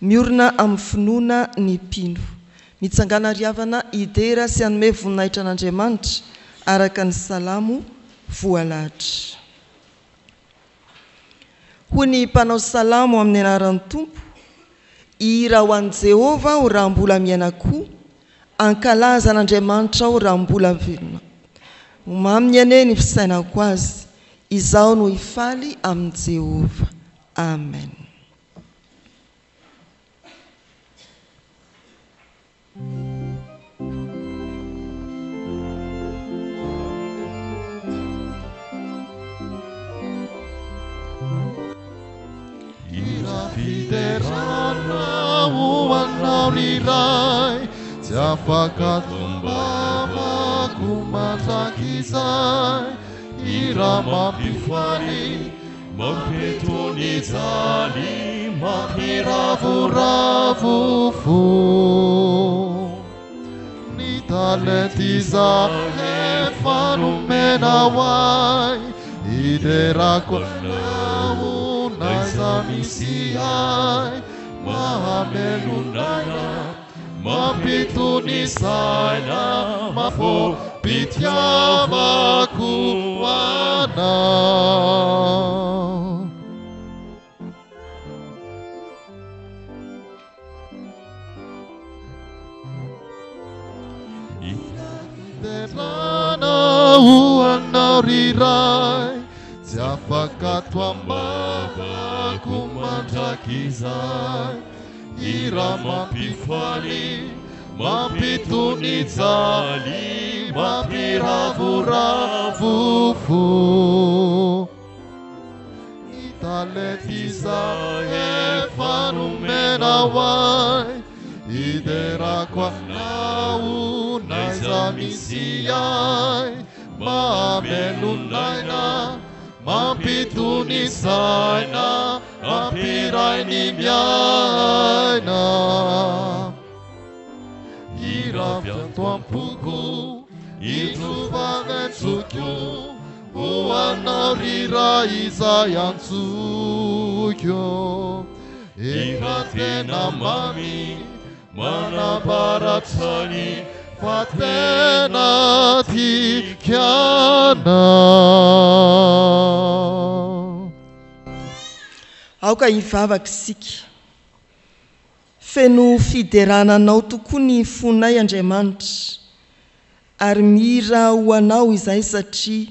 Miorina amin'ny finoana ny mpino. Mitsangàna ry havana hidera sy hanome voninahitra an'Andriamanitra araka ny Salamo voalahatra. Hoy ny mpanao salamo amin'ny anaran'ny Tompo, Hihira ho an'i Jehovah aho raha mbola miaina koa, hankalaza an'Andriamanitra aho raha mbola velona. Ho maminy anie ny fisainako azy, izaho no hifaly amin'i Jehovah. Amen. Hira fiderana ho anao ry Ray, tsy afaka tombavako mandrakizay. Hira mampifaly Mampitony jaly, mampiravoravo fo. Ny talenta izay efa nomenao ahy, hiderako anao n'aiza misy ahy. Mahamelon'aina, mampitony saina, mampifo-pitiavako anao. Fiderana ho anao ry Ray, tsy afaka ato am-bavako mandrakizay. Hira mampifaly, mampitony jaly, mampiravoravo fo. Ny talenta izay efa nomenao ahy, hiderako anao n'aiza misy ahy. Mahamelon'aina, mampitony saina, mampiray ny miaina. Hira avy ato am-poko, indro fa nantsoiko. Ho anao ry Ray izay antsoiko. Hira tena mamy, manambara hatrany fa tena tiako anao. Aoka hivavaka isika. Feno fiderana Anao tokoa ny fonay Andriamanitra. Ary mihira ho Anao izahay satria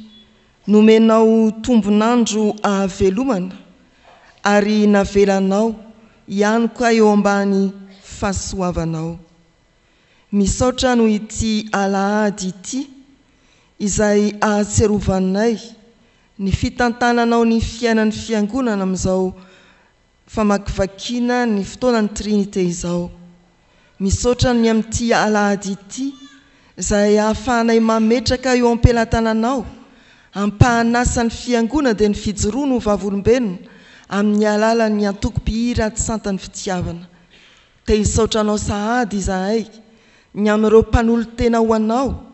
nomenao tombon'andro ahavelomana ary navelanao hianoka eo ambany fahasoavanao. Misaotra noho ity alahady ity izay ahatsiarovanay ny fitantananao ny fiainan'ny Fiangonana amin'izao famakivakiana ny fotoanan'ny Trinite izao. Misaotra ny amin'ity alahady ity izay ahafahanay mametraka eo am-pelatananao ampahan'asan'ny Fiangonana dia ny fijoroana ho vavolombelona amin'ny alalan'ny antoko mpihira Tsantan'ny Fitiavana. Te hisaotra anao sahady izahay ny amin'ireo mpanolo-tena ho anao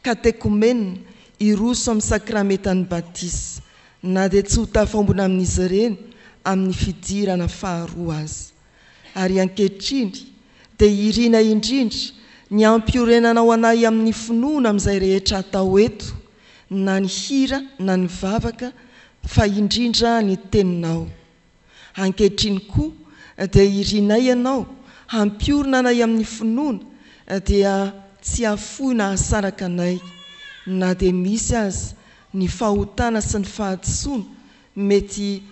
katekomena hiroso amin'ny sakramentan'ny batisa na dia tsy ho tafaombona amin'izy ireny amin'ny fidirana faharoa aza. Ary ankehitriny dia irina indrindra ny hampiorenanao anay amin'ny finoana amin'izay rehetra atao eto, na ny hira na ny vavaka, fa indrindra ny Teninao. Ankehitriny koa dia irinay Ianao hampiorina anay amin'ny finoana dia tsy hafoy na hahasaraka anay na dia misy aza ny fahotana sy ny fahadisoana mety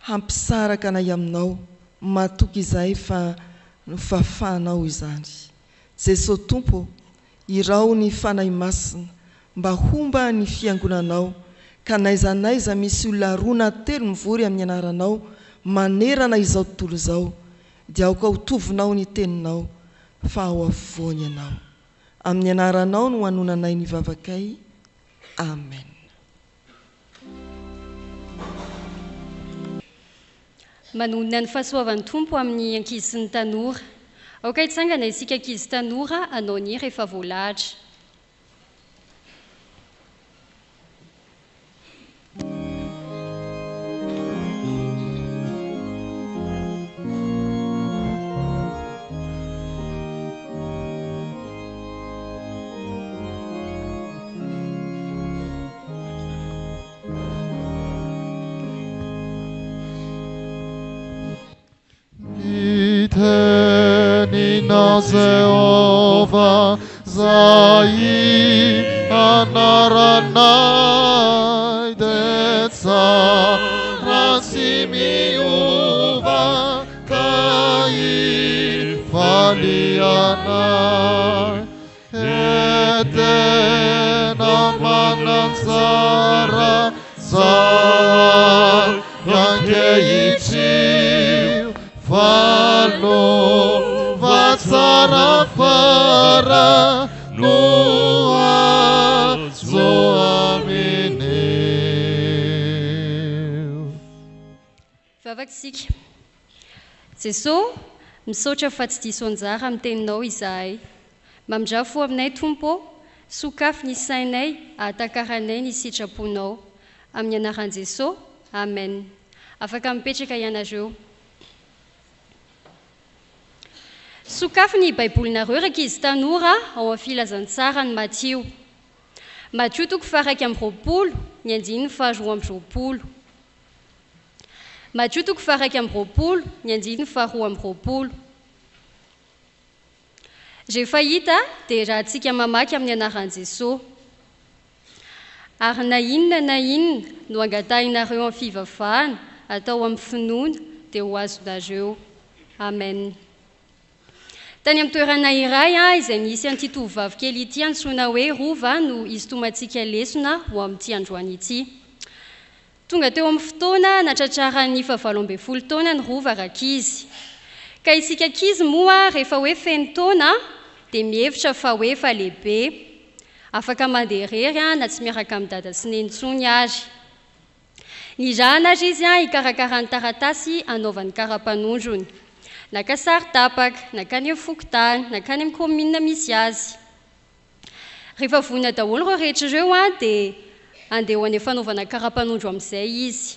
hampisaraka anay Aminao, matoky izahay fa nofafanao izany. Jesoa Tompo ô, Iraho ny Fanahy Masina mba homba ny Fiangonanao ka n'aiza n'aiza misy olona roa na telo mivory amin'ny anaranao manerana izao tontolo izao dia aoka ho tovinao ny teninao fa ao afovoany Ianao. Amin'ny anaranao no anonanay ny vavakay. Amen. Manonona ny fahasoavan'ny Tompo amin'ny ankizy sy ny tanora. Aoka hitsangana isika ankizy sy tanora hanao ny hira efa voalahatra. teninao Jehovah zay anaranay dia tsara tsy miova ka ifalianay. He tena manan-tsara zahay ankehitriny fa lova tsara fara no azo amin'io. Hivavaka isika. Jeso, misaotra fa tsy diso anjara amin'ny teninao izahay. Mamindrà fo aminay Tompo ô, sokafy ny sainay ahatakaranay ny sitraponao. Amin'ny anaran'i Jeso, Amen. Afaka mipetraka ianareo. Sokafy ny Baibolinareo rankizy tanora ao amin'ny Filazantsaran'i Matio. Matio toko faha-21, ny andininy faha-22. Matio toko faha-21, ny andininy faha-22. Rehefa hita dia rahantsika mamaky amin'ny anaran'i Jesoa. Ary na inona na inona no angatahinareo amin'ny fivavahana atao amin'ny finoana dia ho azonareo. Amen. Tany amin'ny toerana iray izay nisy an'ity tovovavy kely ity antsoina hoe Rova no hisintomantsika lesona ho amin'ity androany ity. Tonga teo amin'ny fotoana natratraran'ny faha-18 taona ny Rova rankizy. Ka isika ankizy moa rehefa hoe feno taona dia mihevitra fa hoe efa lehibe. Afaka mandeha irery na tsy miaraka amin'i dada sy neny intsony ary. Nirahana ary izy hikarakara ny taratasy hanaovany kara-panondrony. Naka sary tapaka, nankany amin'ny fokontany, nankany amin'ny kaominina misy azy. Rehefa vonona daholo ireo rehetra ireo dia handeha ho any amin'ny fanaovana kara-panondro amin'izay izy.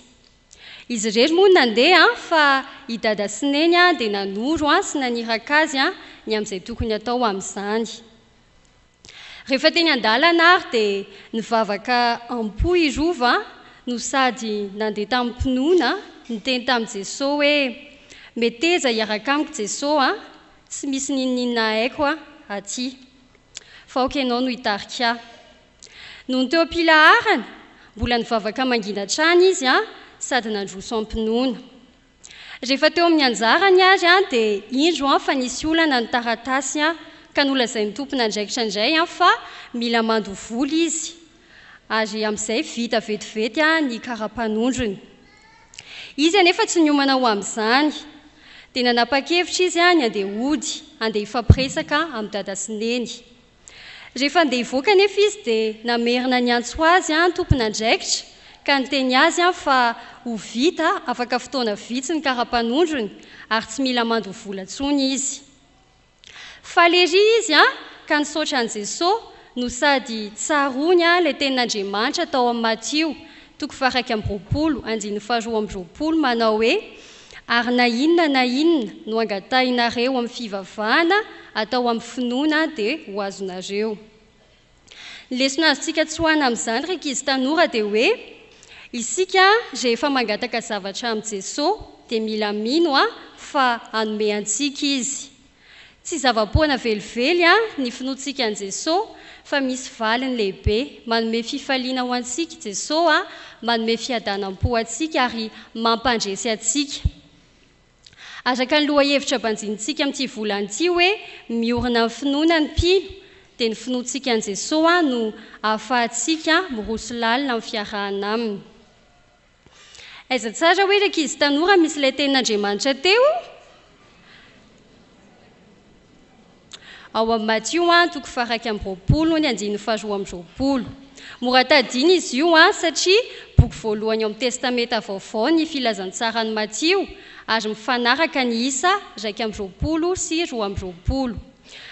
Izy irery moa no nandeha fa i Dada sy Neny dia nanoro sy naniraka azy ny amin'izay tokony hatao amin'izany. Rehefa teny an-dalana ary dia nivavaka am-po i Rova no sady nandeha tamim-pinoana niteny tamin'i Jesoa hoe, Meteza hiaraka amiko Jesoa a, tsy misy n'inon'inona haiko aty, fa aoka Ianao no hitarika ahy. Nony teo am-pilaharana, mbola nivavaka mangina hatrany izy sady nandroso am-pinoana. Rehefa teo amin'ny anjarany ary dia indro fa nisy olana ny taratasy ka nolazain'ny tompon'andraikitra indray fa mila mandoa vola izy ary amin'izay vita vetivety ny kara-panondrony. Izy anefa tsy niomana ho amin'izany. Dia nanapa-kevitra izy ny handeha hody, handeha hifampiresaka amin'i Dada sy Neny. Rehefa handeha hivoaka anefa izy dia namerina niantso azy ny tompon'andraikitra ka niteny azy fa ho vita afaka fotoana vitsy ny kara-panondrony ary tsy mila mandoa vola intsony izy. Faly ery izy ka nisaotra an'i Jesoa no sady tsaroany ilay tenin'Andriamanitra tao amin'ny Matio toko faha-21 andininy faha-22 manao hoe, Ary na inona na inona no angatahinareo amin'ny fivavahana atao amin'ny finoana dia ho azonareo. Ny lesona azontsika tsoahina amin'izany ry ankizy tanora dia hoe, isika rehefa mangataka zavatra amin'i Jesoa dia mila mino fa hanome antsika Izy. Tsy zava-poana velively ny finoantsika an'i Jesoa fa misy valiny lehibe, manome fifaliana ho antsika Jesoa, manome fiadanam-po antsika ary mampandresy antsika. Araka ny lohahevitra banjinintsika amin'ity volana ity hoe miorina amin'ny finoana ny mpino dia ny finoantsika an'i Jesoa no ahafahantsika miroso lalina amin'ny fiarahana Aminy. Aiza tsara hoe ry ankizy tanora misy ilay tenin'Andriamanitra teo? Ao amin'ny Matio toko faha-21 ny andininy faha-22. Mora tadidina izy io satria boky voalohany ao amin'ny Testamenta Vaovao ny Filazantsaran'i Matio ary mifanaraka ny isa 21 sy 22.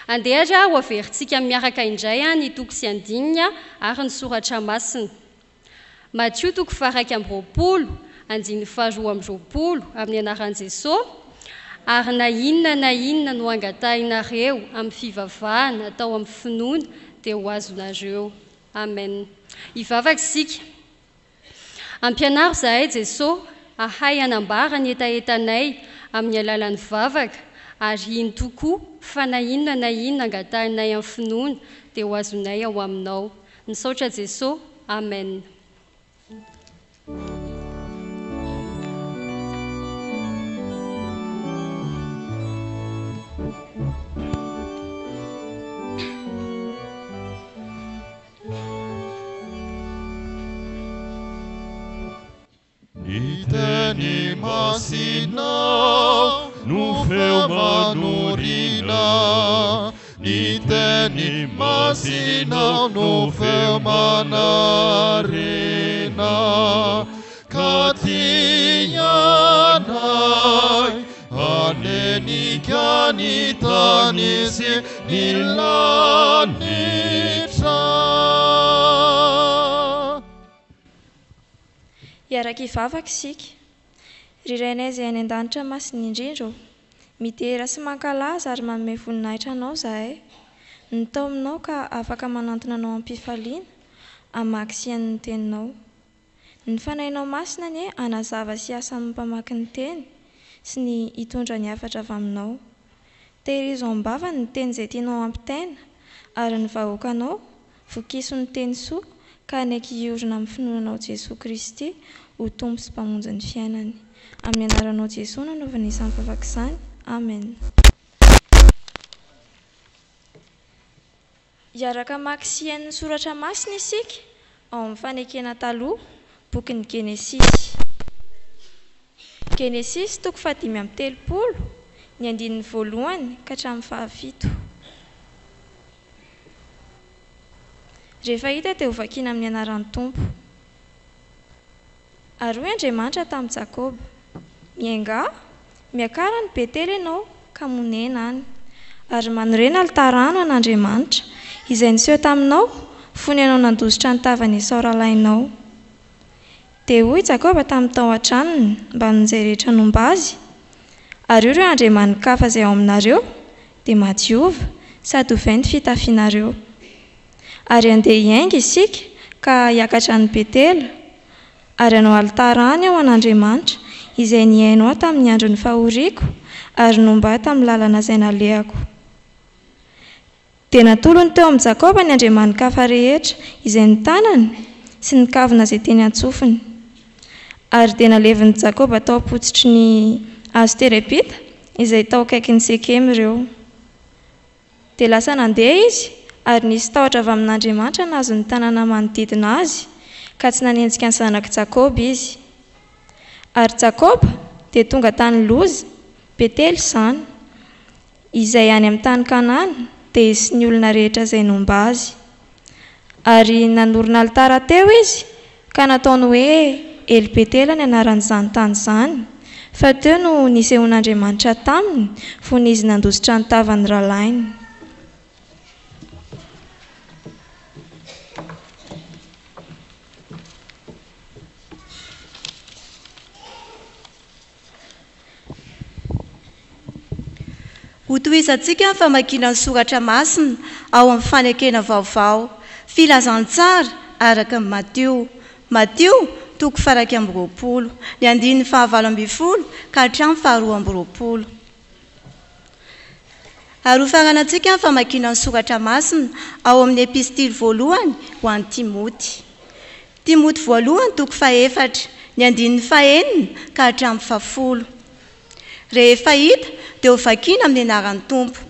Andeha ary ho averintsika miaraka indray ny toko sy andininy ary ny soratra masina. Matio toko faha-21, andininy faha-22, amin'ny anaran'i Jesoa, Ary na inona na inona no angatahinareo amin'ny fivavahana atao amin'ny finoana dia ho azonareo. Amen. Hivavaka isika. Ampianaro izahay Jesoa hahay hanambara ny hetahetanay amin'ny alalan'ny vavaka. ary hino tokoa fa na inona na inona angatahinay amin'ny finoana dia ho azonay ao aminao. Misaotra Jeso. Amen. Ny teny masinao no feo manorina, ny teny masinao no feo manarina, ka tianay hanenika ny tany sy ny lanitra. Hiaraka hivavaka isika. Ry Rainay izay any an-danitra masina indrindra ô, midera sy mankalaza ary manome voninahitra Anao izahay. Nitaominao ka afaka manantona Anao am-pifaliana, hamaky sy hihaino ny Teninao. Ny Fanahinao Masina anie hanazava sy hiasa amin'ny mpamaky ny Teny sy ny hitondra ny hafatra avy Aminao. Tehirizo am-bavany ny teny izay tianao hampitaina, ary ny vahoakanao, vokiso ny teny soa ka hanaiky hiorina amin'ny finoana Anao Jesoa Kristy ho Tompo sy Mpamonjy ny fiainany. Amin'ny anaranao Jesoa no anaovana izany vavaka izany. Amen. Hiaraka hamaky sy hihaino ny soratra masina isika ao amin'ny Fanekena Taloha, bokin'ny Genesisy. Genesisy toko fahadimy amby telopolo, ny andininy voalohany ka hatramin'ny fahafito. Rehefa hita dia hovakiana amin'ny anaran'ny Tompo. Ary hoy Andriamanitra tamin'i Jakoba, Miaingà, miakara any Betela ianao ka monena any, ary manorena alitara any ho an'Andriamanitra, izay niseho taminao fony ianao nandositra ny tavan'i Esao rahalahinao. Dia hoy Jakoba tamin'ny tao an-tranony mbamin'izay rehetra nomba azy, Ario ireo andriamani-kafa izay ao aminareo, dia madiova, sady ovay ny fitafianareo. Ary handeha hiainga isika ka hiakatra any Betela, ary hanao alitara any aho ho an'Andriamanitra, izay nihaino ahy tamin'ny andron'ny fahoriako, ary nomba ahy tamin'ny lalana izay nalehako. Dia natolony teo amin'i Jakoba ny andriamani-kafa rehetra izay notanany sy ny kavina izay teny an-tsofiny. Ary dia nalevin'i Jakoba tao am-potsitry ny hazo terebinta izay tao akaikin'i Sekema ireo. Dia lasa nandeha izy, ary nisy tahotra avy amin'Andriamanitra nahazo ny tanàna manodidina azy, ka tsy nanenjika ny zanak'i Jakoba izy. Ary Jakoba dia tonga tany Loza, Betela izany. Izay any amin'ny tany Kanana, dia izy sy ny olona rehetra izay nomba azy. Ary nanorina alitara teo izy, ka nataony hoe El-Betela ny anaran'izany tany izany, fa teo no nisehoan'Andriamanitra taminy fony izy nandositra ny tavan'ny rahalahiny. Hotohizantsika ny famakiana ny soratra masina ao amin'ny Fanekena Vaovao, Filazantsara araka an'i Matio, Matio toko faha-21, ny andininy fahavalo ambin'ny folo ka hatramin'ny faharoa amby roapolo. Ary hofaranantsika ny famakiana ny soratra masina ao amin'ny Epistily voalohany ho an'i Timoty. Timoty voalohany toko fahefatra, ny andininy fahenina ka hatramin'ny fahafolo. Rehefa hita dia ho vakiana amin'ny anaran'ny Tompo.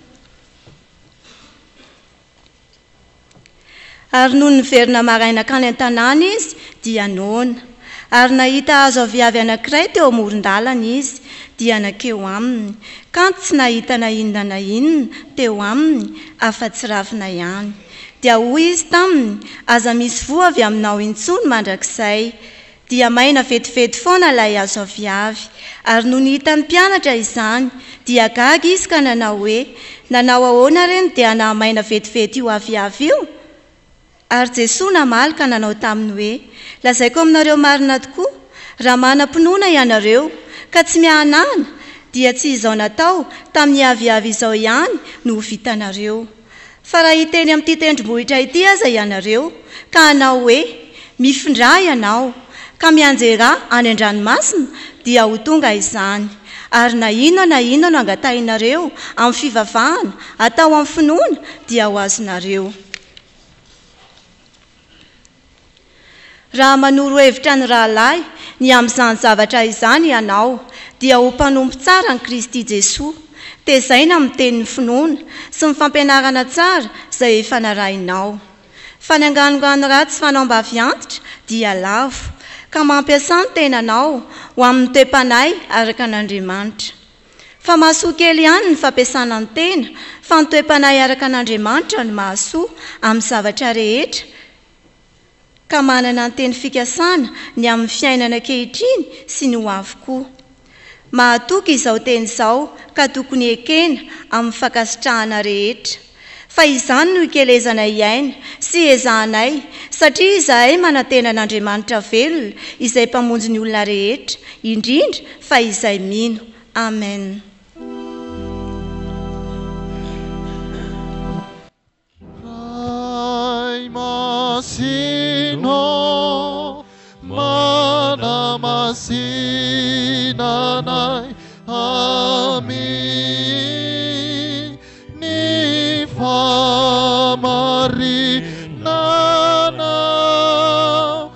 Ary nony niverina maraina hankany an-tanàna izy, dia noana. Ary nahita hazo aviavy anankiray teo amoron-dalana izy, dia nankeo aminy. Kanto tsy nahita na inona na inona teo aminy, afa-tsy ravina ihany. Dia hoy izy taminy, Aza misy voa avy aminao intsony mandrakizay. Dia maina vetivety foana ilay hazo aviavy. Ary nony hitan'ny mpianatra izany, dia gaga izy ka nanao hoe, Nanao ahoana re no dia nahamaina vetivety io aviavy io? Ary Jesoa namaly ka nanao taminy hoe, Lazaiko aminareo marina tokoa, raha manam-pinoana ianareo, ka tsy miahanahana, dia tsy izao natao tamin'ny aviavy izao ihany no ho vitanareo. Fa raha hiteny amin'ity tendrombohitra ity aza ianareo, ka hanao hoe, Mifindrà ianao, ka mianjerà any an-dranomasina, dia ho tonga izany. Ary na inona na inona no angatahinareo amin'ny fivavahana, atao amin'ny finoana, dia ho azonareo. Raha manoro hevitra ny rahalahy ny amin'izany zavatra izany ianao, dia ho mpanompo tsara an'i Kristy Jesoa, tezaina amin'ny tenin'ny finoana sy ny fampianarana tsara izay efa narahinao. Fa ny anganongano ratsy fanaom-bavy antitra dia lavo, ka mampiasà ny tenanao ho amin'ny toe-panahy araka an'Andriamanitra. Fa mahasoa kely ihany ny fampiasana ny tena, fa ny toe-panahy araka an'Andriamanitra no mahasoa amin'ny zavatra rehetra, ka manana ny teny fikasana ny amin'ny fiainana ankehitriny sy ny ho avy koa. Mahatoky izao teny izao ka tokony hekena amin'ny fankasitrahana rehetra. Fa izany no ikelezanay aina sy iezahanay, satria izahay manantena an'Andriamanitra velona izay Mpamonjy ny olona rehetra, indrindra fa izay mino. Amen. Ray masina ô, manamasina anay amin ny fahamarinanao,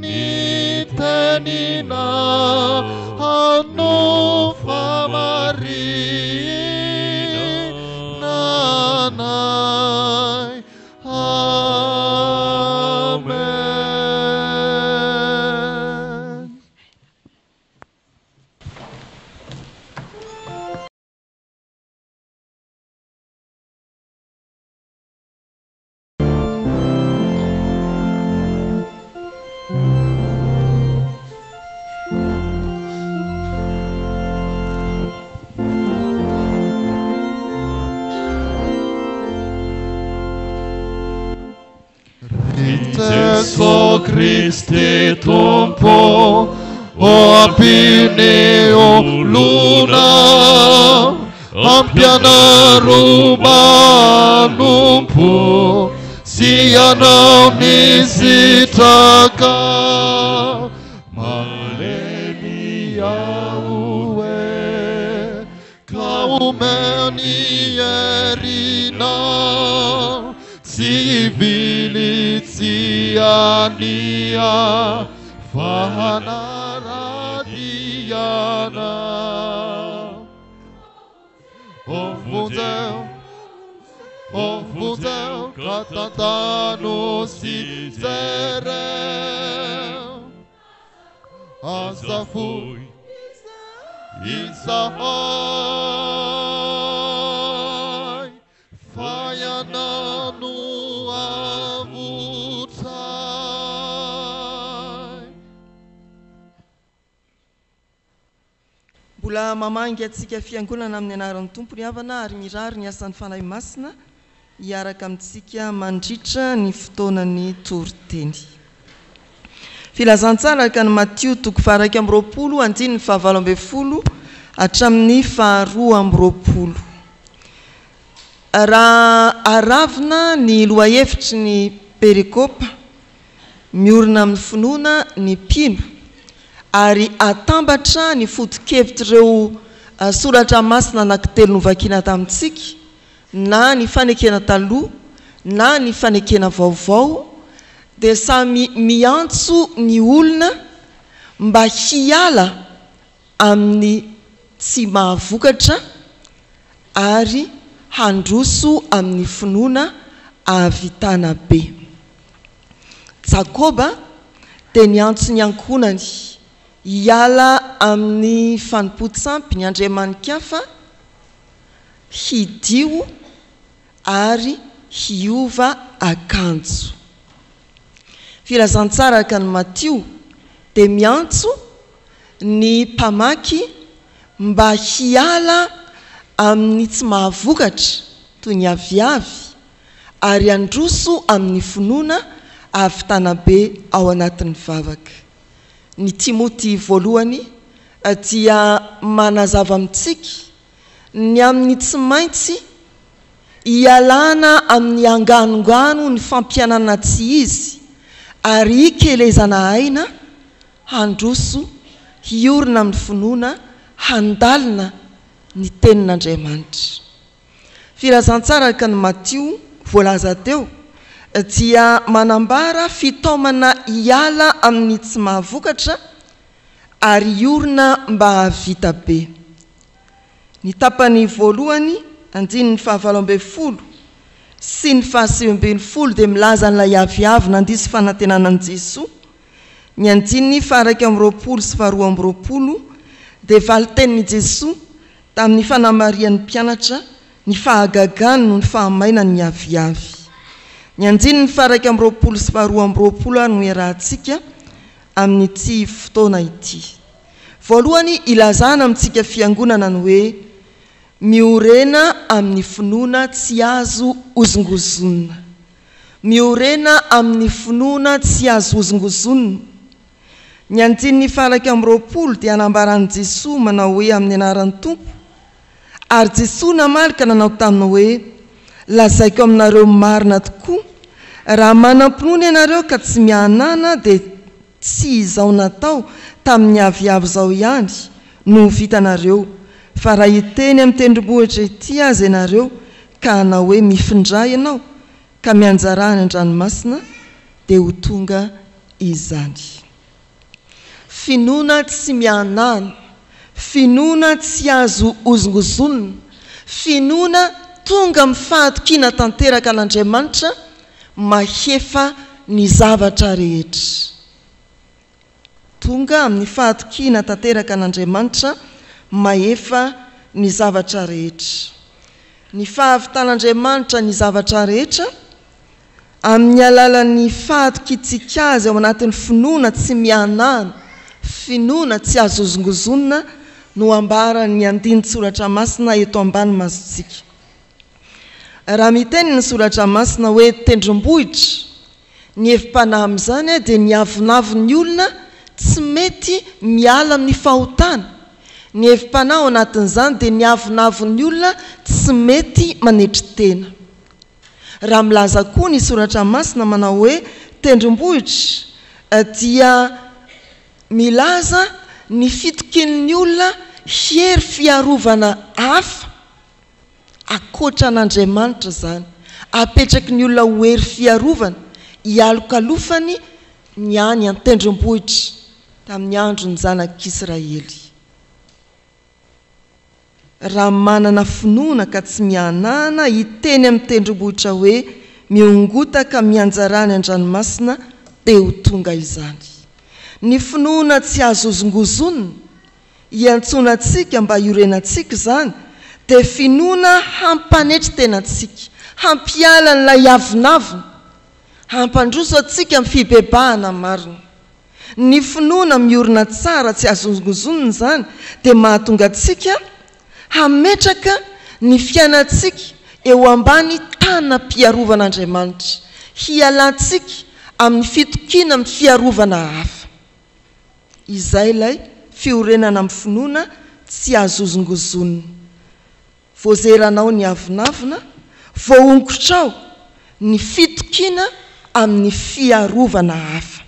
ny teninao no fahamarinanay. Amen. Ry Jeso Kristy Tompo ô ampio ny olona ampianaro manompo sy hanao ny sitraka malemy aho e Ka omeo ny herinao, tsy hivily tsy hania, fa hanara-dia Anao. O vonjeo, o vonjeo, ka tantano sy jereo. Aza foy izahay, fa Ianao no avotray. Mbola mamangy antsika Fiangonana amin'ny anaran'ny Tompo ry havana ary mirary ny asan'ny Fanahy Masina hiaraka amintsika mandritra ny fotoanan'ny toriteny. Filazantsara araka an'i Matio toko faha-21 andininy faha-18 hatramin'ny faha-22. Raha aravina ny lohahevitry ny perikopa, Miorina amin'ny finoana ny mpino ary atambatra ny foto-kevitr'ireo soratra masina anankitelo novakina tamintsika, na ny Fanekena Taloha na ny Fanekena Vaovao, dia samy miantso ny olona mba hiala amin'ny tsy mahavokatra ary handroso amin'ny finoana ahavitana be. Jakoba dia niantso ny ankohonany hiala amin'ny fanompoan-tsampy ny andriamani-kafa, hidio ary hiova akanjo. Filazantsara araka an'i Matio dia miantso ny mpamaky mba hiala amin'ny tsy mahavokatra toy ny aviavy ary handroso amin'ny finoana ahavitana be ao anatin'ny vavaka. Ny Timoty voalohany dia manazava amintsika ny amin'ny tsy maintsy hialana amin'ny anganongano ny fampianana tsy izy ary hikelezana aina handroso hiorina amin'ny finoana. handalina ny Tenin'Andriamanitra. Filazantsara araka an'i Matio voalaza teo dia manambara fitaomana hiala amin'ny tsy mahavokatra ary hiorina mba hahavita be. Ny tapany voalohany, andininy fahavalo ambin'ny folo sy ny fahasivy ambin'ny folo dia milaza an'ilay aviavy nandiso fanantenana an'i Jesoa. Ny andininy faha-21 sy faha-22 dia valin-tenin'i Jesoa tamin'ny fanamarihan'ny mpianatra ny fahagagany noho ny fahamainan'ny aviavy. Ny andininy faha-21 sy faha-22 ary no iarahantsika amin'ity fotoana ity. Voalohany, ilazana amintsika fiangonana ny hoe miorena amin'ny finoana tsy azo hozongozonina. Miorena amin'ny finoana tsy azo hozongozonina. Ny andininy faha-21 dia anambaran'i Jesoa manao hoe amin'ny anaran'ny Tompo, Ary Jesoa namaly ka nanao taminy hoe, Lazaiko aminareo marina tokoa, raha manam-pinoana ianareo ka tsy miahanana dia tsy izao natao tamin'ny aviavy izao ihany no ho vitanareo, fa raha hiteny amin'ny tendrombohitra ity aza ianareo ka hanao hoe mifindrà ianao ka mianjarà any an-dranomasina dia ho tonga izany. Finoana tsy miahanahana, finoana tsy azo hozongozonina, finoana tonga amin'ny fahatokiana tanteraka an'Andriamanitra mahefa ny zavatra rehetra. Tonga amin'ny fahatokiana tanteraka an'Andriamanitra mahefa ny zavatra rehetra. Ny fahavitan'Andriamanitra ny zavatra rehetra amin'ny alalan'ny fahatokiantsika Azy ao anatin'ny finoana tsy miahanahana, finoana tsy azo hozongozonina no ambaran'ny andinin-tsoratra masina eto ambany masontsika. Raha miteny ny soratra masina hoe tendrombohitra, ny hevi-panahy amin'izany dia ny avonavon'ny olona tsy mety miala amin'ny fahotana. Ny hevi-panahy ao anatin'izany dia ny avonavon'ny olona tsy mety manetry tena. Raha milaza koa ny soratra masina manao hoe tendrombohitra dia milaza ny fitokian'ny olona hery fiarovana hafa Ankoatra an'Andriamanitra izany, apetraky ny olona ho hery fiarovana hialokalofany ny any an-tendrombohitra tamin'ny andron'ny zanak'Israely. Raha manana finoana ka tsy miahanahana hiteny amin'ny tendrombohitra hoe mihongota ka mianjara any an-dranomasina dia ho tonga izany. Ny finoana tsy azo hozongozonina Iantsoana antsika mba hiorenantsika izany dia finoana hampanetry tena antsika, hampiala an'ilay avonavona, hampandroso antsika amin'ny fibebahana marina. Ny finoana miorina tsara tsy azo hozongozonina izany dia mahatonga antsika hametraka ny fiainantsika eo ambany tanam-piarovan'Andriamanitra, hialantsika amin'ny fitokiana amin'ny fiarovana hafa. Izay ilay fiorenana amin'ny finoana tsy azo hozongozonina. Voazeranao ny avonavona, voahongotrao ny fitokiana amin'ny fiarovana hafa.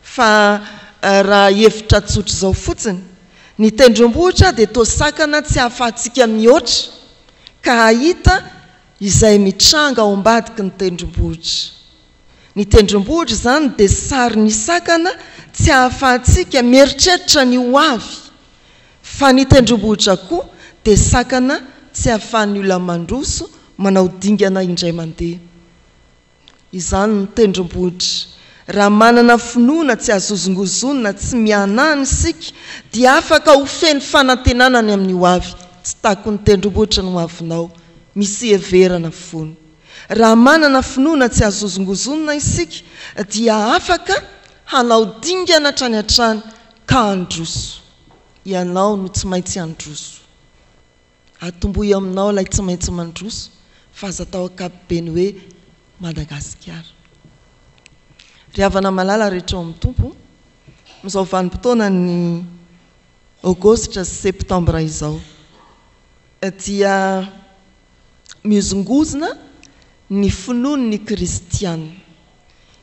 Fa raha hevitra tsotr'izao fotsiny, ny tendrombohitra dia toa sakana tsy ahafahantsika mihoatra ka hahita izay mitranga ao ambadiky ny tendrombohitra. Ny tendrombohitra izany dia sary nisakana tsy ahafahantsika mieritreritra ny ho avy, fa ny tendrombohitra koa dia sakana tsy ahafahan'ny olona mandroso manao dingana indray mandeha. Izany ny tendrombohitra. Raha manana finoana tsy azo hozongozonina, tsy mihanahana isika, dia afaka ho feno fanantenana ny amin'ny ho avy. Tsy takon'ny tendrombohitra ny ho avinao. Misy hiheverana foana. Raha manana finoana tsy azo hozongozonina isika dia afaka hanao dingana hatrany hatrany ka handroso. Ianao no tsy maintsy handroso. Atombohy aminao ilay tsy maintsy mandroso fa aza atao ankapobeny hoe Madagasikara. Ry havana malala rehetra ao amin'ny Tompo, amin'izao vanim-potoanan'ny Aogositra sy Septambra izao dia mihozongozona ny finoan'ny kristiana.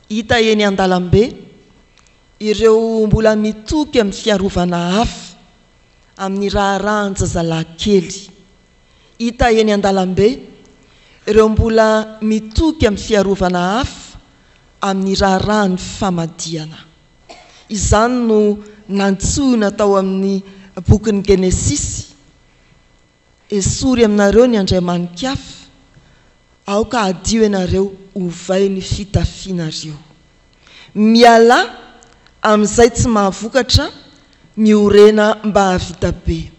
Hita eny an-dalambe ireo mbola mitoky amin'ny fiarovana hafa. amin'ny raharahan-jazalahy kely. Hita eny an-dalambe ireo mbola mitoky amin'ny fiarovana hafa amin'ny raharahan'ny famadihana. Izany no nantsoina tao amin'ny bokin'ny Genesisy, Esory aminareo ny andriamani-kafa, aoka hadio ianareo, ovay ny fitafianareo. Mialà amin'izay tsy mahavokatra, miorena mba hahavita be.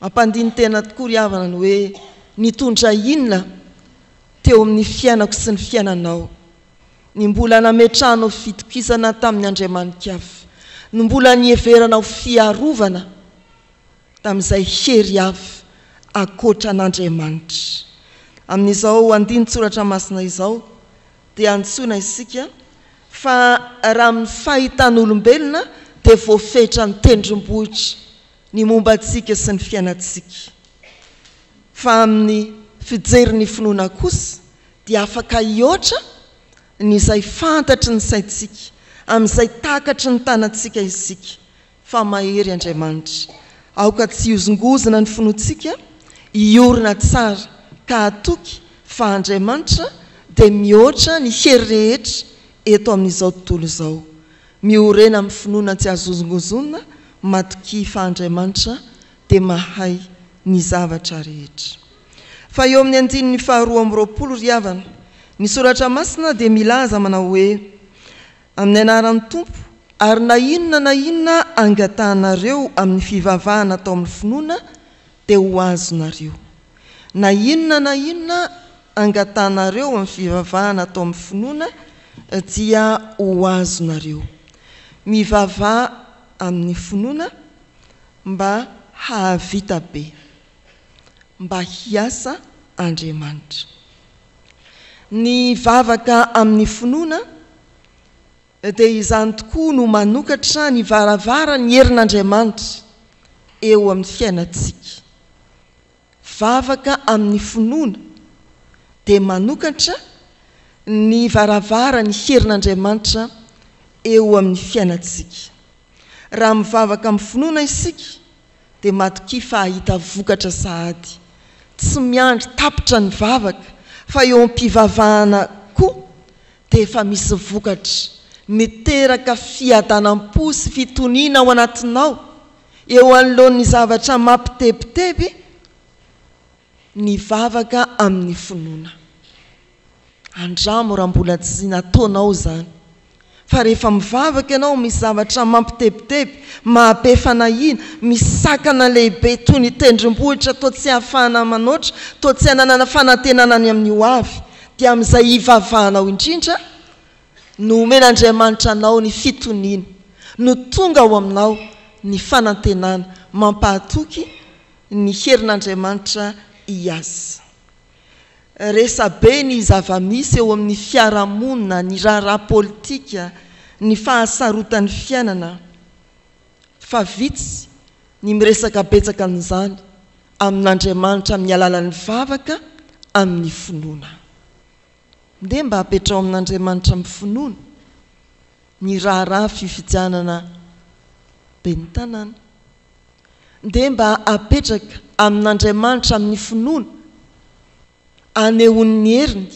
Mampandini-tena tokoa ry havana ny hoe nitondra inona teo amin'ny fiainako sy ny fiainanao ny mbola nametrahanao fitokisana tamin'ny Andriamani-kafa, ny mbola niheveranao fiarovana tamin'izay hery hafa ankoatra an'Andriamanitra. Amin'izao andinin-tsoratra masina izao dia antsoina isika fa raha amin'ny fahitan'olombelona dia voafetra ny tendrombohitra ny momba antsika sy ny fiainantsika. Fa amin'ny fijery ny finoana kosa dia afaka hihoatra ny izay fantatry ny saintsika, amin'izay takatry ny tanantsika isika, fa mahery Andriamanitra. Aoka tsy hihozongozona ny finoantsika, hiorina tsara ka hatoky fa Andriamanitra dia mihoatra ny hery rehetra eto amin'izao tontolo izao. Miorena amin'ny finoana tsy azo hozongozonina, matokia fa Andriamanitra dia mahay ny zavatra rehetra. Fa eo amin'ny andininy faha 22 ry havana, ny Soratra Masina dia milaza manao hoe, Amin'ny anaran'ny Tompo, ary na inona na inona angatahanareo amin'ny fivavahana atao amin'ny finoana dia ho azonareo. Na inona na inona angatahanareo amin'ny fivavahana atao amin'ny finoana dia ho azonareo. Mivavaha amin'ny finoana mba hahavita be. Mba hiasa Andriamanitra. Ny vavaka amin'ny finoana dia izany tokoa no manokatra ny varavaran'ny herin'Andriamanitra eo amin'ny fiainantsika. Vavaka amin'ny finoana dia manokatra ny varavaran'ny herin'Andriamanitra eo amin'ny fiainantsika. Raha mivavaka amin'ny finoana isika dia matokia fa hahita vokatra sahady. Tsy miandry tapitra ny vavaka fa eo am-pivavahana koa dia efa misy vokatra, miteraka fiadanam-po sy fitoniana ao anatinao eo anoloan'ny zavatra mampitebiteby ny vavaka amin'ny finoana. Andramo raha mbola tsy nataonao izany. Fa rehefa mivavaka ianao misy zavatra mampitebiteby, mahabe fanahiana, misy sakana lehibe toy ny tendrombohitra toa tsy ahafahana manoatra, toa tsy ananana fanantenana ny amin'ny ho avy, dia amin'izay hivavahanao indrindra no omen'Andriamanitra anao ny fitoniana, no tonga ao aminao ny fanantenana mampahatoky ny herin'Andriamanitra hiasa. Resabe ny zava-misy eo amin'ny fiarahamonina, ny raharaha politika, ny fahasarotan'ny fiainana, fa vitsy ny miresaka betsaka an'izany amin'Andriamanitra amin'ny alalan'ny vavaka amin'ny finoana. Ndeha mba apetraho amin'Andriamanitra amin'ny finoana ny raharaha fifidianana ben'ny tanàna. Ndeha mba apetraka amin'Andriamanitra amin'ny finoana anehoany ny heriny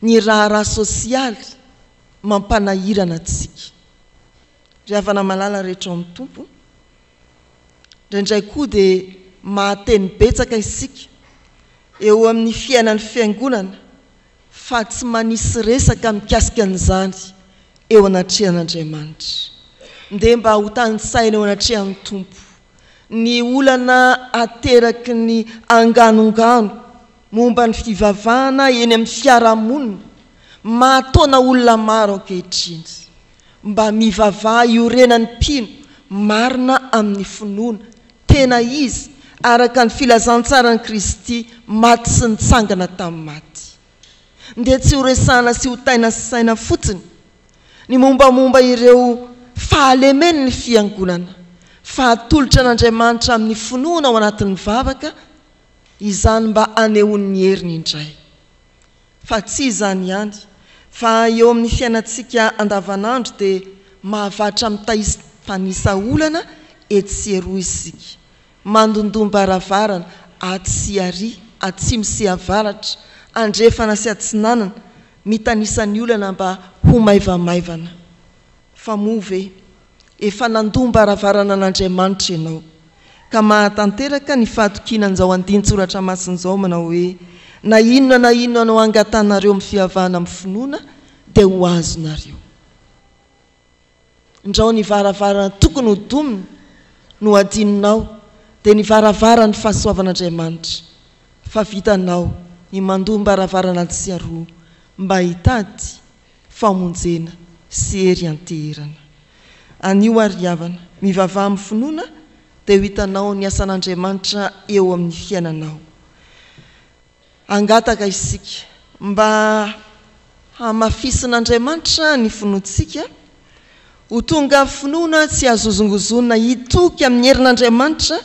ny raharaha sosialy mampanahirana antsika. Ry havana malala rehetra ao amin'ny Tompo, indraindray koa dia mahateny betsaka isika eo amin'ny fiainan'ny Fiangonana fa tsy manisy resaka mikasika an'izany eo anatrehan'Andriamanitra. Ndeha mba ho tanisaina eo anatrehan'ny Tompo ny olana ateraky ny anganongano momba ny fivavahana eny amin'ny fiarahamonina mahataona olona maro ankehitriny. Mba mivavaha iorenan'ny mpino marina amin'ny finoana tena izy araka ny filazantsaran'i Kristy maty sy nitsangana tamin'ny maty. Ndeha tsy ho resahana sy ho taina saina fotsiny ny mombamomba ireo fahalemen'ny Fiangonana, fa atolotra an'Andriamanitra amin'ny finoana ao anatin'ny vavaka izany mba hanehoany ny heriny indray. Fa tsy izany ihany, fa eo amin'ny fiainantsika andavanandro dia mahavatra mitanisa olana etsy sy eroa isika. Mandondom-baravarana atsy sy ary, atsimo sy avaratra, andrefana sy atsinanana, mitanisa ny olana mba ho maivamaivana. Fa moa ve efa nandom-baravarana an'Andriamanitra ianao, ka mahatanteraka ny fahatokiana an'izao andinin-tsoratra masina izao manao hoe, Na inona na inona no angatanareo amin'ny fihavahana amin'ny finoana, dia ho azonareo. Ndrao ny varavarana tokony ho domina no hadinonao, dia ny varavaran'ny fahasoavan'Andriamanitra, fa vitanao ny mandom-baravarana atsy sy aroa mba hitady famonjena sy hery ianteherana. Anio ary havana, mivavaha amin'ny finoana dia ho hitanao ny asan'Andriamanitra eo amin'ny fiainanao. Hangataka isika mba hamafisin'Andriamanitra ny finoantsika, ho tonga finoana tsy azo hozongozonina hitoky amin'ny herin'Andriamanitra,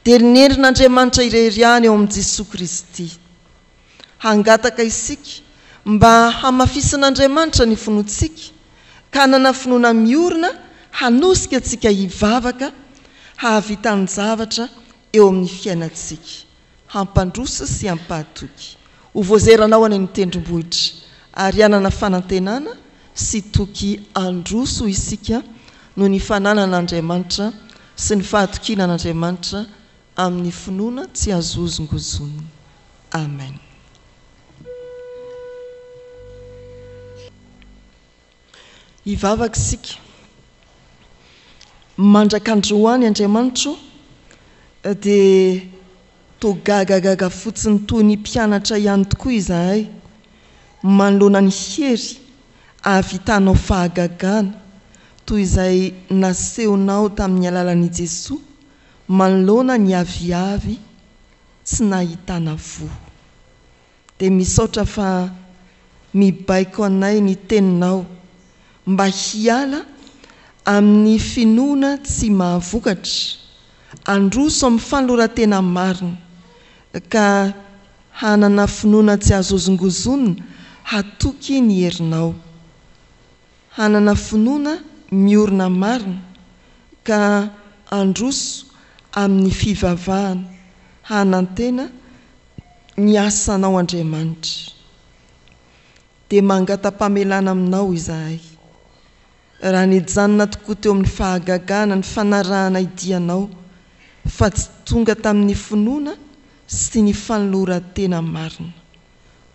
dia ny herin'Andriamanitra irery ihany ao amin'i Jesoa Kristy. Hangataka isika mba hamafisin'Andriamanitra ny finoantsika, ka hanana finoana miorina hanosika antsika hivavaka hahavitan-javatra eo amin'ny fiainantsika. Hampandroso sy hampahatoky. Ho voazeranao any amin'ny tendrombohitra, ary hanana fanantenana sy toky handroso isika noho ny fananana an'Andriamanitra sy ny fahatokiana an'Andriamanitra amin'ny finoana tsy azo hozongozonina. Amen. Hivavaka isika. Mandraka androany Andriamanitro dia toa gagagaga fotsiny toy ny mpianatra ihany tokoa izahay manoloana ny hery ahavitanao fahagagana toy izay nasehonao tamin'ny alalan'i Jesoa manoloana ny aviavy tsy nahitana voa. Dia misaotra fa mibaiko anay ny teninao mba hiala amin'ny finoana tsy mahavokatra, handroso amin'ny fanoloran-tena marina, ka hanana finoana tsy azo hozongozonina hatoky ny herinao. Hanana finoana miorina marina, ka handroso amin'ny fivavahana, hanantena ny asanao Andriamanitra. Dia mangata-pamelana aminao izahay. Raha nijanona tokoa teo amin'ny fahagagana ny fanarahana dianao fa tsy tonga tamin'ny finoana sy ny fanoloran-tena marina.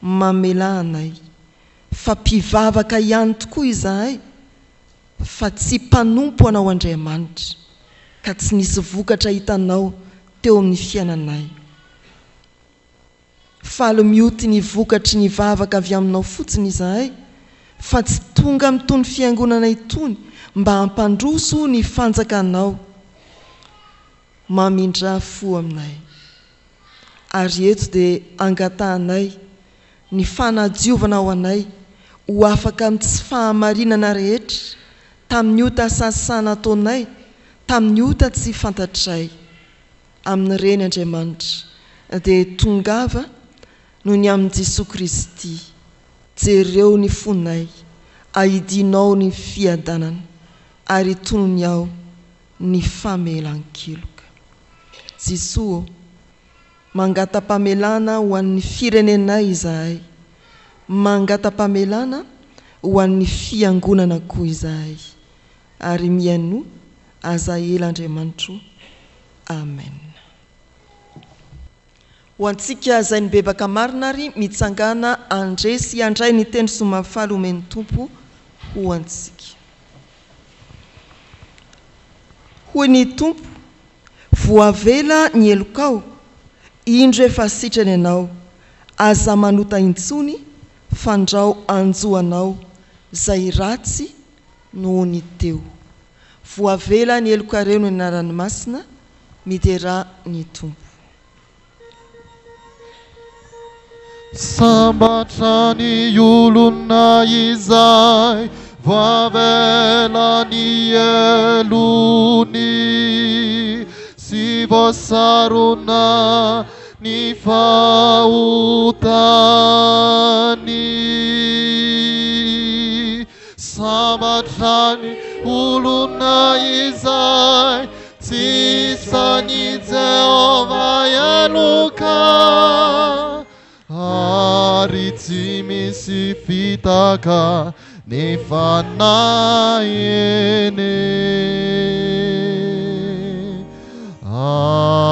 Mamelà anay fa mpivavaka ihany tokoa izahay fa tsy mpanompo anao Andriamanitra ka tsy nisy vokatra hitanao teo amin'ny fiainanay. Faly mioty ny vokatry ny vavaka avy aminao fotsiny izahay fa tsy tonga amin'itony fiangonana itony mba hampandroso ny fanjakanao. Mamindrà fo aminay. Ary eto dia angatahanay ny fanadiovana ho anay ho afaka amin'ny tsy fahamarinana rehetra tamin'ny ota sasa nataonay tamin'ny ota tsy fantatray. Amin'ireny Andriamanitra dia tongava noho ny amin'i Jesoa Kristy. Jereo ny fonay, ahidianao ny fiadanana ary tonony ao ny famelan-keloka. Jesoa ô, mangata-pamelana ho an'ny firenenay izahay, mangata-pamelana ho an'ny fiangonana koa izahay, ary mihainoa aza ela Andriamanitro. Amen. Ho antsika izay nibebaka marina ary mitsangàna handre sy handray ny teny soa mahafaly omen'ny Tompo ho antsika. Hoy ny Tompo, Voavela ny helokao, indro efa sitrana ianao, aza manota intsony fandrao hanjo anao izay ratsy noho ny teo. Voavela ny helokareo ny anarany masina, miderà ny Tompo. Sambatra ny olona izay voavela ny helony sy voasarona ny fahotany. Sambatra ny olona izay tsy isan'i Jehovah. misy fitaka ny fanahiny. Amen.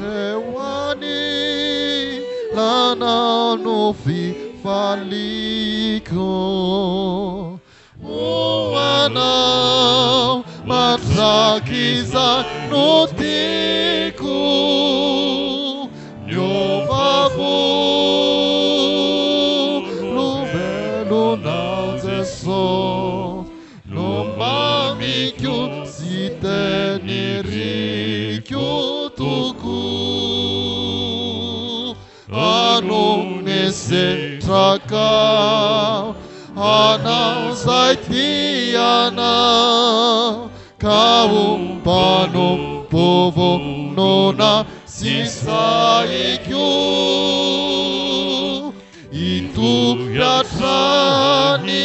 Eo anilanao no fifaliko, ho anao mandrakizay no tiako. Niova volombelonao Jeso, no mamiko sy teniriko tokoa. Anome sitraka anao izay tianao, ka ho mpanompo vonona sy sahiko. Hitory hatrany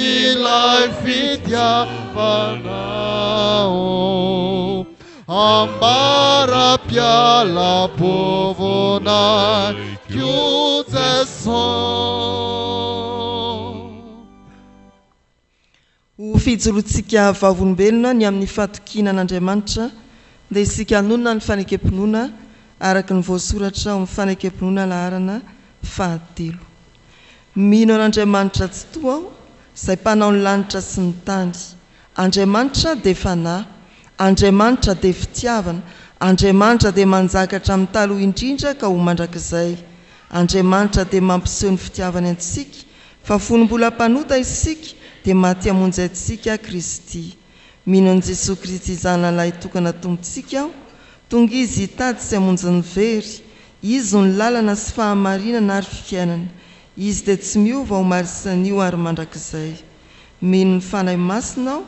ilay fitiavanao, ambara-pialam-povonako Jeso. Ho fijoroantsika vavolombelona ny amin'ny fahatokiana an'Andriamanitra, dia isika hanonona ny fanekem-pinoana araka ny voasoratra ao amin'ny fanekem-pinoana laharana fahatelo. Mino an'Andriamanitra Tsitoha aho, izay Mpanao ny lanitra sy ny tany. Andriamanitra dia Fanahy. Andriamanitra dia fitiavana. Andriamanitra dia manjaka hatramin'ny taloha indrindra ka ho mandrakizay. Andriamanitra dia mampiseho ny fitiavany antsika, fa fony mbola mpanota isika, dia maty hamonjy antsika Kristy. Mino an'i Jesoa Kristy Zanalahhy tokana Tompontsika aho, tonga Izy hitady sy hamonjy ny very. Izy no lalana sy fahamarinana ary fiainana. Izy dia tsy miova omaly sy anio ary mandrakizay. Mino ny Fanahy Masina aho,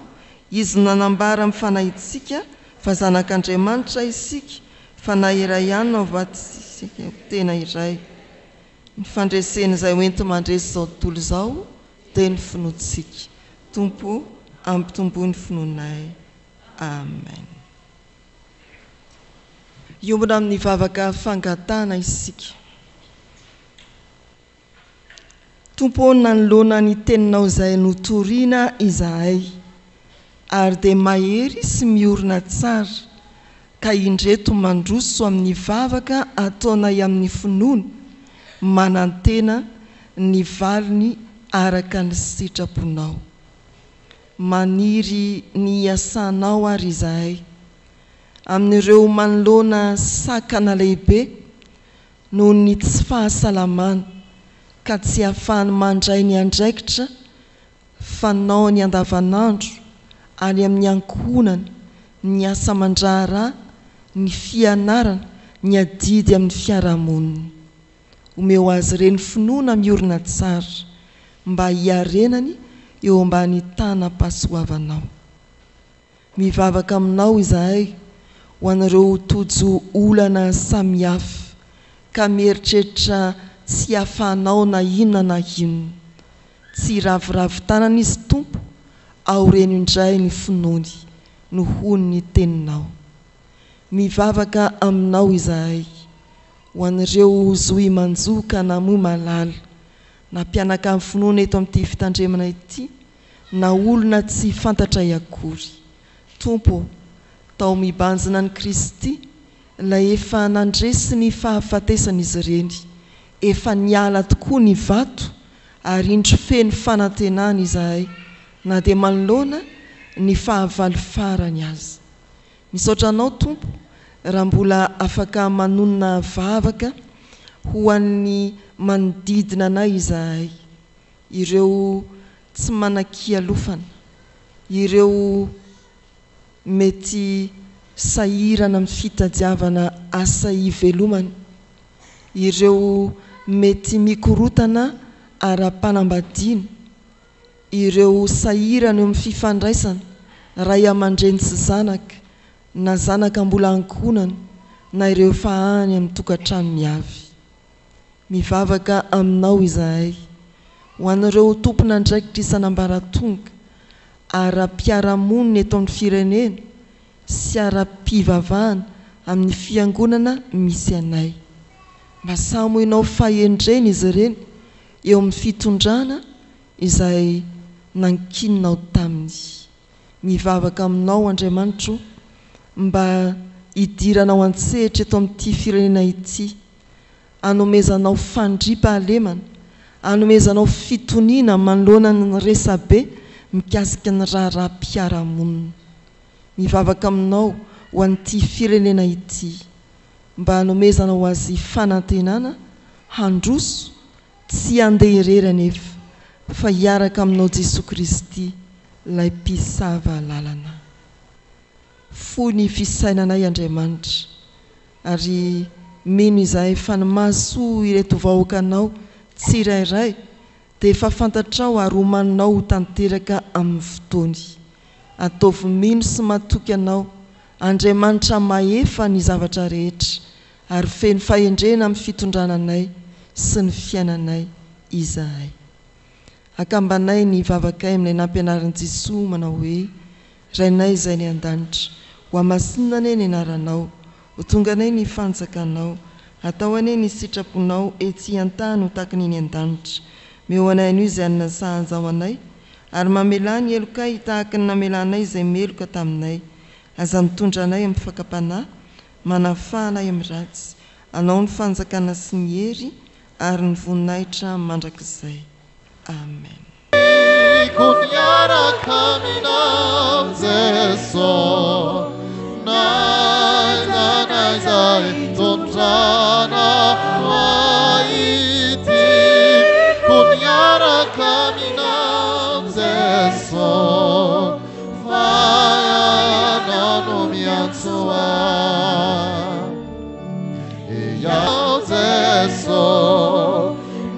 Izy no nanambara amin'ny fanahintsika fa zanak'Andriamanitra isika, Fanahy iray ihany no avatsika ho tena iray. Ny fandresena izay ho enti-mandresy izao tontolo izao dia ny finoantsika. Tompo o, ampitomboy ny finoanay. Amen. Hiombona amin'ny vavaka fangatahana isika. Tompo ô, nanoloana ny Teninao izay notorina izahay, ary dia mahery sy miorina tsara, ka indreto mandroso amin'ny vavaka ataonay amin'ny finoana, manantena ny valiny araka ny sitraponao. Maniry ny hiasanao ary izahay, amin'ireo manoloana sakana lehibe, noho ny tsy fahasalamana ka tsy ahafahany mandray ny andraikitra fanaony andavanandro any amin'ny ankohonana, ny asa aman-draharaha, ny fianarana, ny adidy amin'ny fiarahamonina. Omeo azy ireny finoana miorina tsara mba hiarenany eo ambany tanam-pahasoavanao. Mivavaka aminao izahay ho an'ireo tojo olana samihafa ka mieritreritra tsy hahafahanao na inona na inona. Tsy hiraviravy tanana izy Tompo, aoreno indray ny finoany nohon'ny teninao. Mivavaka aminao izahay ho an'ireo zohy manjo ka namoy malala na mpianakavy finoana eto amin'ity fitandremana ity na olona tsy fantatray akory. Tompo ô, tao mibanjina an'i Kristy, Ilay efa nandresy ny fahafatesana izy ireny. Efa niala tokoa ny vato ary indro feno fanantenana izahay na dia manoloana ny fahavalo farany aza. Misaotra Anao Tompo raha mbola afaka manonona vavaka ho an'ny manodidina anay izahay. Ireo tsy manan-kialofana, ireo mety sahirana amin'ny fitadiavana asa hivelomana, ireo mety mikorotana ara-panambadiana, ireo sahirana eo amin'ny fifandraisana, ray aman-dreny sy zanaka, na zanaka mbola ankohonana, na ireo efa any amin'ny tokantranony avy. Mivavaka Aminao izahay, ho an'ireo tompon'andraikitra isan'ambaratonga, ara-piarahamonina eto amin'ny firenena sy ara-pivavahana amin'ny fiangonana misy anay. Mba samoinao fahendrena izy ireny eo amin'ny fitondrana izay nankininao taminy. Mivavaka aminao Andriamanitro mba hidiranao an-tsehatra eto amin'ity firenena ity, hanomezanao fandriampahalemana, hanomezanao fitoniana manoloana ny resabe mikasika ny raharaham-piarahamonina. Mivavaka aminao ho an'ity firenena ity mba hanomezanao azy fanantenana handroso, tsy handeha irery anefa fa hiaraka aminao Jesoa Kristy ilay mpisava lalana. Fohy ny fisainanay Andriamanitra ary mino izahay fa ny mahasoa ireto vahoakanao tsirairay dia efa fantatrao ary omaninao ho tanteraka amin'ny fotoany. Ataovy mino sy matoky Anao, Andriamanitra mahefa ny zavatra rehetra ary feno fahendrena amin'ny fitondrana anay sy ny fiainanay izahay. Akambanay ny vavakay amin'ilay nampianarin'i Jesoa manao hoe, Rainay izay any an-danitra, hohamasinina anie ny anaranao, ho tonga anie ny fanjakanao, hatao anie ny sitraponao ety an-tany ho tahaka ny eny an-danitra. Meo anay anio izay hanina sahaza ho anay, ary mamelà ny helokay tahaka ny namelanay izay meloka taminay. Aza mitondra anay amin'ny fakam-panahy, manafaha anay amin'ny ratsy. Anao ny fanjakana sy ny hery ary ny voninahitra mandrakizay. Amen. Tiako miaraka aminao Jeso N'aiza n'aiza hitondrana ahy Tiako miaraka aminao Jeso Fa Ianao no miantso ahy Ianao Jeso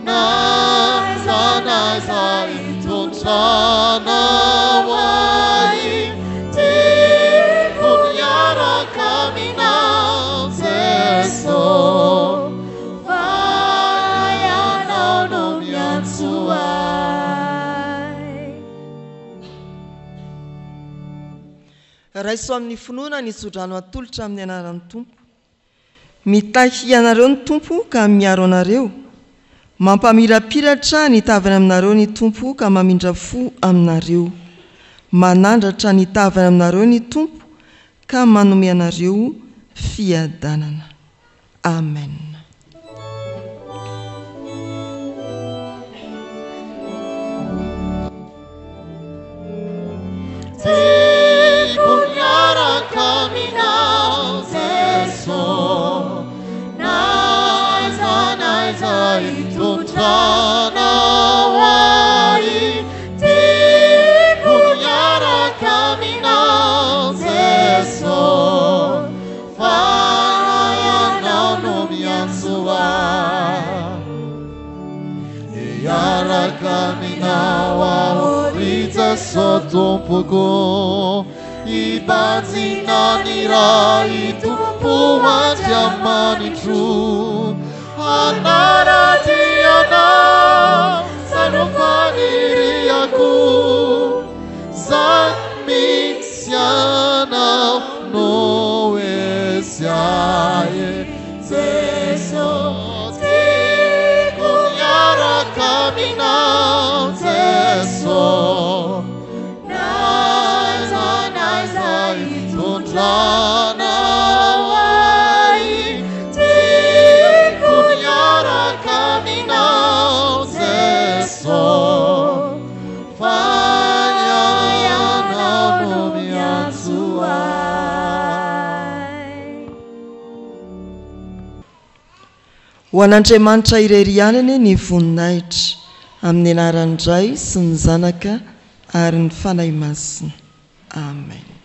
N'aiza n'aiza hitondranao ahy Tiako miaraka aminao Jeso Fa Ianao no miantso ahy. Raiso amin'ny finoana ny tsodrano atolotra amin'ny anaran'ny Tompo. Mitahy anareo ny Tompo ka miaro anareo. Mampamirapiratra ny tavany aminareo ny Tompo ka mamindra fo aminareo. Manandratra ny tavany aminareo ny Tompo ka manome anareo fiadanana. Amen. Tiako miaraka aminao Jeso N'aiza n'aiza hitondranao ahy Tiako miaraka aminao Jeso Fa Ianao no miantso ahy Hiaraka aminao aho ry Jeso Tompoko Hibanjina ny Ray Tompo Andriamanitro Hanara-dia Anao Zany no faniriako Zany mihitsy Ianao no Esiahy Jeso Tiako hiaraka aminao Jeso N'aiza n'aiza hitondranao ahy Tiako hiaraka aminao Jeso Fa Ianao no miantso ahy. Ho an'Andriamanitra irery ihany anie ny voninahitra, amin'ny anaran'ny Ray sy ny Zanaka ary ny Fanahy Masina. Amen.